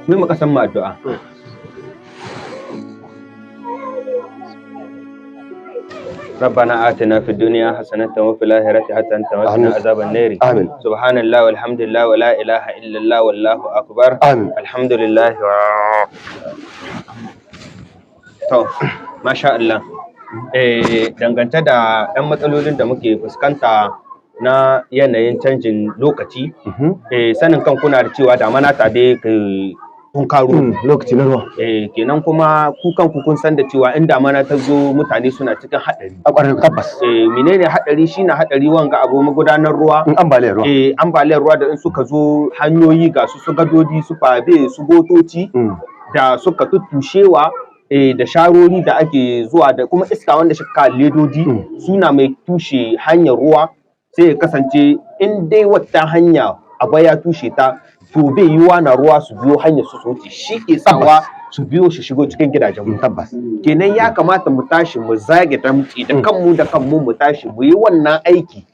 Mu yi kasan mu addu'a. ربنا آتنا في الدنيا حسنة وفي الآخرة حسنة وقنا آمين. عذاب النار. Amin. سبحان الله والحمد لله ولا إله إلا الله والله أكبر. Amin. الحمد لله. To, masha Allah. Dangance da ɗan matsalolin da muke fuskanta na yanayin canjin lokaci, sanin kan kuna da cewa damana ta dai kai tunkaro. Lokaci na ruwa. Kenan kuma ku kanku kun san da cewa in damana ta zo mutane suna cikin haɗari. A ƙwarai tabbas. Menene haɗari? Shine haɗari wanga abu magudanar ruwa. In ambaliyar ruwa. Ambaliyar ruwa da in suka zo hanyoyi ga su su gadodi, su fabe, su gotoci da suka tuttushewa, da sharori da ake zuwa, da kuma iska wanda shi ka ledodi suna mai tushe hanyar ruwa, sai ya kasance in dai wata hanya abu ya tushe ta, to bai yiwuwa na ruwa su biyo hanyar su su wuce, shi ke sawa su biyo su shigo cikin gidajen mu. Tabbas. Kenan ya kamata mu tashi mu zage damtse da kanmu da kanmu, mu tashi mu yi wannan aiki,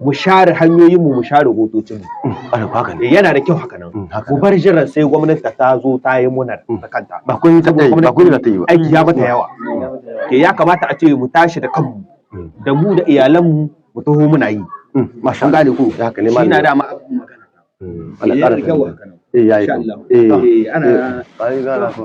mu share hanyoyinmu, mu share gotocinmu. Ƙwarai ko haka ne. Yana da kyau haka nan. Haka Mu ne. bar jiran sai gwamnati ta zo ta yi muna da kanta. Ba kun ta yi ba, kun ta yi ba. Aiki ya mata yawa. Ke ya kamata a ce mu tashi da kanmu, da mu da iyalanmu, mu taho muna yi. Masha An gane ko? Haka ne. Shi na dama abin magana. Allah Yana ƙara da kyau fahimta. haka nan. Eh, yayi. Insha Allah. Eh. Ana Ai gana ko.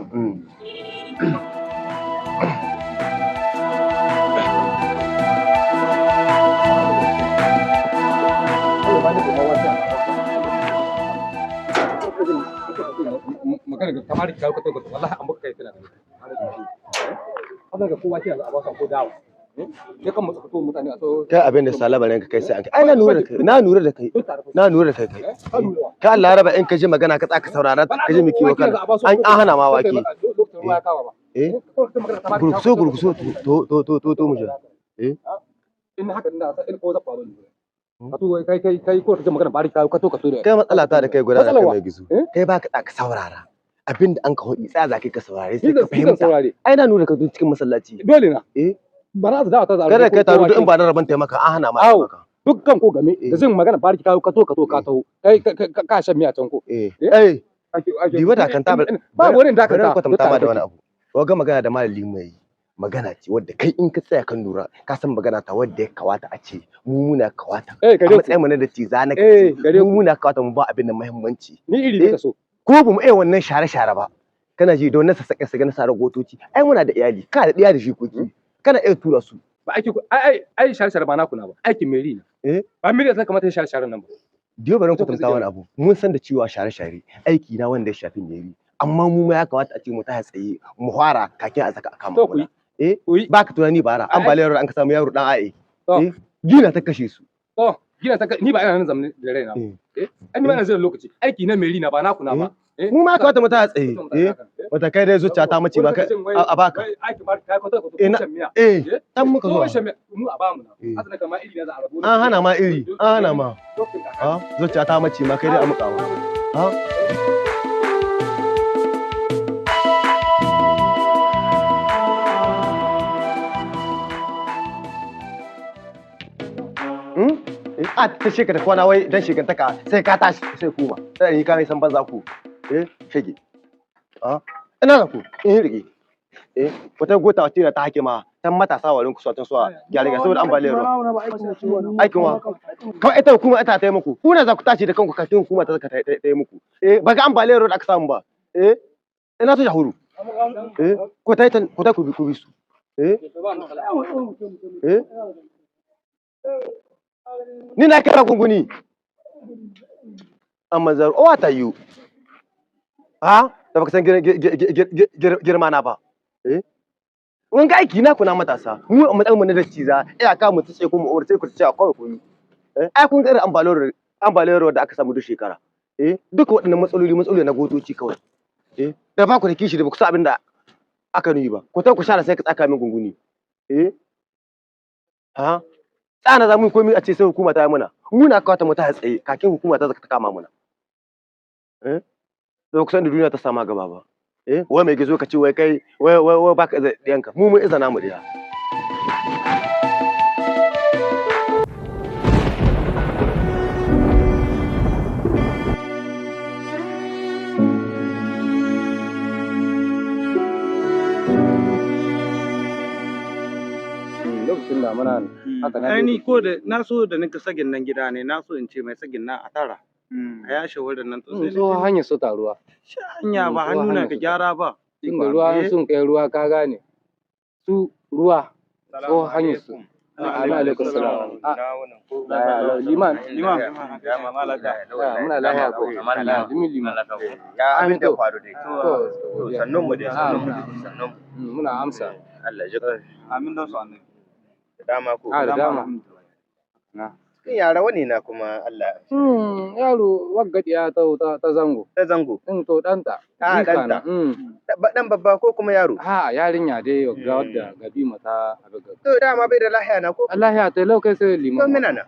Magana ga kamar ka ka to wallahi an baka kai tana ga kowa ke a ba ko dawo ya kan matsa to mutane a to. Kai abin da salabarin ka kai sai an kai. Ai na nura da kai, na nura da kai. Na nura da kai kai. Ka Allah raba in ka ji magana ka tsaka saurara ka ji miki wakana. An hana ma wake. Eh? Gurguso gurguso to to to to to mu je. Eh? In haka ina sa in ko za faru ne ka to kai kai kai ko ka magana bari ka to ka to Kai matsala ta da kai guda da kai Matsalar wa? mai gizo. Eh? Kai ba ka tsaka saurara. Abin da an ka hodi tsaya za kai ka saurare sai ni ka da fahimta. fahimta. Ai na nura ka tun cikin masallaci. Dole na Eh? ba na da ta za. Kada kai taro duk in ba na rabon taimaka an hana ma Awo. taimaka. Dukkan ko game Eh. da zin magana bari ka ka to ka to ka to kai ka shan miya can ko. Eh. Eh? Eh. Diba da kan tabar. Ba wani da Bari ka in kwatanta ma da wani abu. Waga magana da malami mai magana ce wadda kai in ka tsaya kan lura ka san magana ta wadda ya kawata a ce mu muna kawata. Eh, A gare ku. matsayin mu na da ciza na Eh, gare mu ku. muna kawata mu ba abin da muhimmanci. Ni iri Eh? ka so. Ko ba mu iya wannan share-share ba. Kana ji don na sassaƙe sassaƙe na sare gotoci. Ai muna da iyali, kana da ɗiya da jikoki. Kana iya tura su. Ba aiki ku ai ai ai share share ba naku na ba, aikin meri ne. Eh? Ba meri ta kamata ya share share nan ba. Diyo bari in Ita ku kwatanta suke. wani abu. Mun san da cewa share-share aiki na wanda ya shafi meri. Amma mu ma ya kamata a ce mu tashi tsaye mu fara kakin a saka a kama To ku muna. yi. Eh? Ku yi. Ba ka tunani bara Ai. ambaliyar ruwa an ka samu yaro dan a'e. To. Eh? Gina ta kashe su. To gina ta ni ba ina nan zamne da raina ba. Eh. Eh, ai ni ba ina jiran lokaci, aiki na meri na ba naku na ba. Eh. Mu ma ya kamata mu tashi tsaye. Eh? Wata kai dai zuciya ta mace ba kai a baka. Aiki ba ka ka to Eh, na- shan miya. Eh, Eh? dan muka To zuwa. shan miya mu a ba mu na. Eh. Azana kama iri na za a rabu. An hana ma iri, an hana ma. Ha? Zuciya ta mace ma kai dai a muka ma. Ha? Hmm? A ta sheka da kwana wai dan shekantaka sai ka tashi sai kuma. Sai ni ka mai san banza ku. Eh, shege. Ha? Ina da ku, in rige. Eh, wata gota wata ta hake ma tan matasa warin ku swatan suwa gyara ga saboda ambaliyar ruwa. Aikin wa? Kawai ita hukuma ita ta yi muku. Ku ne za ku tashi da kanku kafin hukuma ta ta yi muku. Eh, ba ga ambaliyar ruwa da aka samu ba. Eh, ina ta jahuru. Eh, ko ta ko ta ku bi ku bi su. Eh, eh. Ni na kira gunguni. Amma zar o ta yu. Ha? Da baka san girma na ba. Eh? Mun ga aiki na kuna matasa. Mu a matsayin mu na dattiza, iyaka mu tsaye ko mu umarce ku ce akwai ku yi. Eh, ai kun ga irin ambaliyar ambaliyar ruwa da aka samu duk shekara. Eh, duka waɗannan matsaloli matsaloli na gotoci kawai. Eh, da ba ku da kishi da ba ku san abin da aka nuyi ba. Ku ta ku share sai ka tsaka min gunguni. Eh? Ha? Tsana za mu yi komai a ce sai hukuma ta yi muna. Muna kawata mu ta tsaye kakin hukuma ta zaka ta kama muna. Eh? Da ku san da duniya ta sama gaba ba. Eh, wai mai gizo ka ce wai kai wai wai wai baka iza ɗiyanka. Mu mun iza namu ɗiya. Lokacin damuna ne. Haka na Ai ni ko da na so da nika sagin nan gida ne, na so in ce mai sagin nan a tara. A yashe wurin nan to sai Tsohon hanyar su taruwa. Hanya ba Tsohon hannu na hanyar ka su. gyara ba. Tunda ruwa in sun kai ruwa, ka gane. Su ruwa tsohon hanyar su. Amin, alaikum salam. Ah, lahiya lau. Liman. Liman. Ah, muna lahiya ko. Limin liman. Ya abin da to. faru dai. To, Sannun mu dai, Ah, sannun mu dai, sannun mu. Muna amsa. Allah ji Amin don su annabi. da dama ko. Ah, da dama. Na. Cikin yara wani na kuma Allah Yaro wagga diya ta zango. ta zango. In to ɗanta. Ah, Jika na. ɗanta. Dan babba ko kuma yaro? Ha, yarinya dai wagga wadda gabi mata abin ga. To dama bai da lahiya na ko? Allah ya ta lau kai sai To liman. mina na.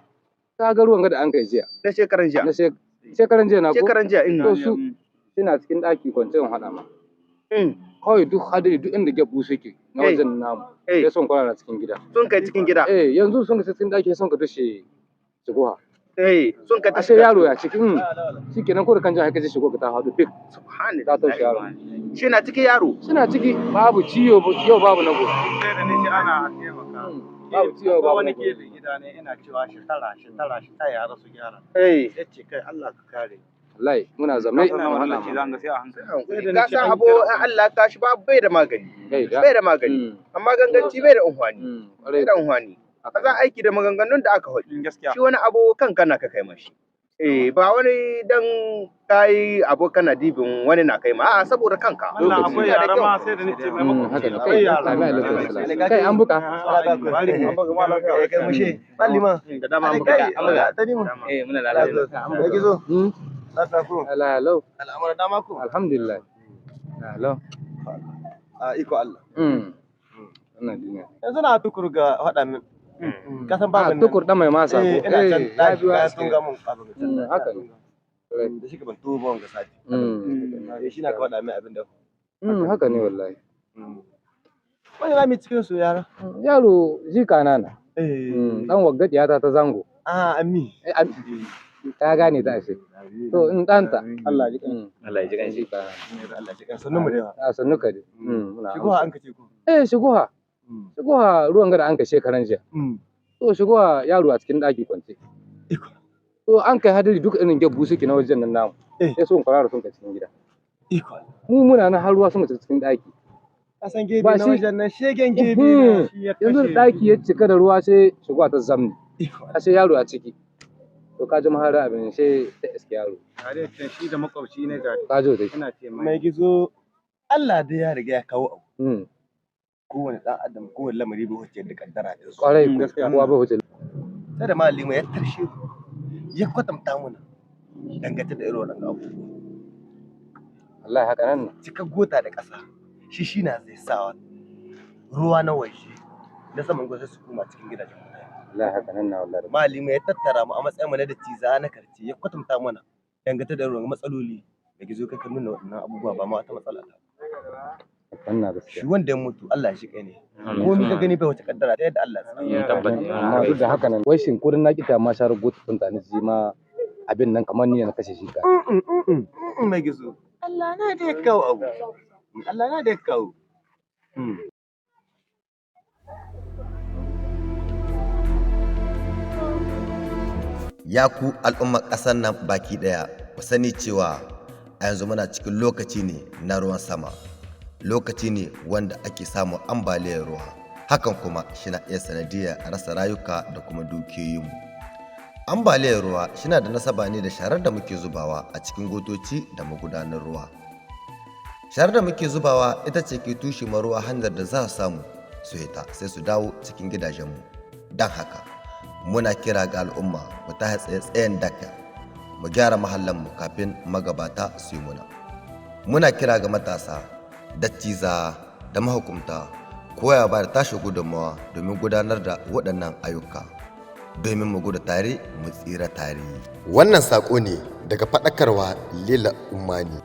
Ka ga ruwan ga da an kai jiya. Na shekaran jiya. Na shekaran jiya na ko? Shekaran jiya in. To su suna cikin ɗaki kwance in haɗa ma. Kawai duk hadari, duk inda gyabbu suke na wajen namu. Sai sun kwarara cikin gida. Sun kai cikin gida. Eh, yanzu sun kai cikin ɗaki, sun ka dushe shigowa. Eh, sun kai Ashe yaro ya cikin. Shikenan ko da kan ji haka ji shigo ka ta haɗu fik. Subhanallah. Ta taushe yaro. Shi na cikin yaro. Suna ciki, babu ciwo yau, babu na gobe. Sai da nace ana taimaka. Babu ciwo Akwai babu na wani gobe. gefe gida ne, ina cewa shi tara, shi tara, shi ta yara su gyara. Yace kai Allah ka kare. Wallahi muna zamne Ina mu wannan haɗa ci ma. zanga sai a hankali. Ka san abu in Allah ka shi babu, bai da magani. Bai da. Bai da magani. Amma ganganci bai da unhwani. Ƙwarai. Bai da unhwani. Ka san aiki da maganganun da aka faɗi. Gaskiya. Shi wani abu kanka na ka kai mashi. Eh, ba wani dan kai abu kana dibin wani na kai ma, a'a, saboda kanka. Allah akwai Yana da yara kyau. ma sai da nace mai Haka ne. makwabci. Kai, Akwai yara. amin, alaikum salam. Kai an buka. Kai mushe malima. Da dama an buka. Kai ta ni mu. Eh, muna lafiya. Ya gizo. Lafiya ko? Allah lau. Al'amura dama ko? Alhamdulillah. Lau. A iko Allah. Wannan duniya. Yanzu na tukur ga faɗa min. Ka san Ah, babu nan. tukur dan mai masa ko? Eh, ina can Eh, ya ɗaki biyo ka aske. sun ga mun abin can. Haka ne. Da shi ban tuba wanga sati. Eh, shi na ka faɗa min abin da. Haka ne wallahi. Wani rami cikin su yara. Yaro jika na na. Eh. Dan wagga diyata ta zango. Ah, ammi. Eh, ka gane ta ashe. To in ɗanta. Allah ya ji Allah ya ji kanshi. Jika na. Allah ya sannu mu da yawa. A sannu ka dai. Muna Shigo amsa. an kace ko. Eh, shigoha. Shigoha ruwan gada an kai shekaran jiya. To shigoha yaro a cikin ɗaki kwance. Iko. To an kai hadari, duk irin gyabbu suke na wajen nan namu. Sai sun kwarara sun kai cikin gida. Iko. Mu muna nan har ruwa sun kai cikin ɗaki. Ka san gebe Ba na shi- wajen nan shegen gebe na. Yanzu da ɗaki ya cika da ruwa sai shigowa ta zamni. Iko. Ashe yaro a ciki. To ka ji mahara abin sai ta iske yaro. Tare da shi da makwabci ne ga Ka jo dai. ina ce mai. Mai gizo, Allah dai ya riga ya kawo abu. Kowane ɗan adam, kowane lamari bai wuce da kaddara da su. Kwarai Mm, ko gaskiya. kowa bai wuce. Sai da malima ya tarshe mu, ya kwatanta mana dangance da irin wannan abubuwa. Wallahi haka nan ne. Cika gota da ƙasa shi na zai sawa ruwa na waje na saman gwasa su koma cikin gidajen mutane. Wallahi haka nan na wallahi. Malima ya tattara mu a matsayin mu na dattiza na karce, ya kwatanta mana dangance da irin wannan matsaloli da gizo kai ka nuna waɗannan abubuwa ba ma wata matsala ta. Wannan Shi gaskiya. wanda ya mutu Allah shi kai ne. Komi ka gani bai wata kaddara ta yadda Allah ya tsara. Amma duk da haka nan wai shin kurin na kita ma sharar gota tun ta ni ji ma abin nan kamar ni na kashe shi ka. Mai gizo. Allah na da ya kawo abu. Allah na da ya kawo. Ya ku al'ummar ƙasar nan baki ɗaya, ku sani cewa a yanzu muna cikin lokaci ne na ruwan sama, lokaci ne wanda ake samun ambaliyar ruwa. Hakan kuma shina iya sanadiyar rasa rayuka da kuma dukiyoyinmu. Ambaliyar ruwa shina da nasaba ne da sharar da muke zubawa a cikin gotoci da magudanar ruwa. Sharar da muke zubawa ita ce ke tushe ma ruwa hanyar da za su samu su hita, sai su dawo cikin gidajenmu. Don haka muna kira ga al'umma mu ta tsaye tsayen daka mu gyara mahallanmu kafin magabata su yi muna. Muna kira ga matasa, dattiza da mahukumta, koya ba da tashi gudunmawa domin gudanar da waɗannan ayyuka, domin mu gudu tare mu tsira tare. Wannan saƙo ne daga faɗakarwa Lila Umani.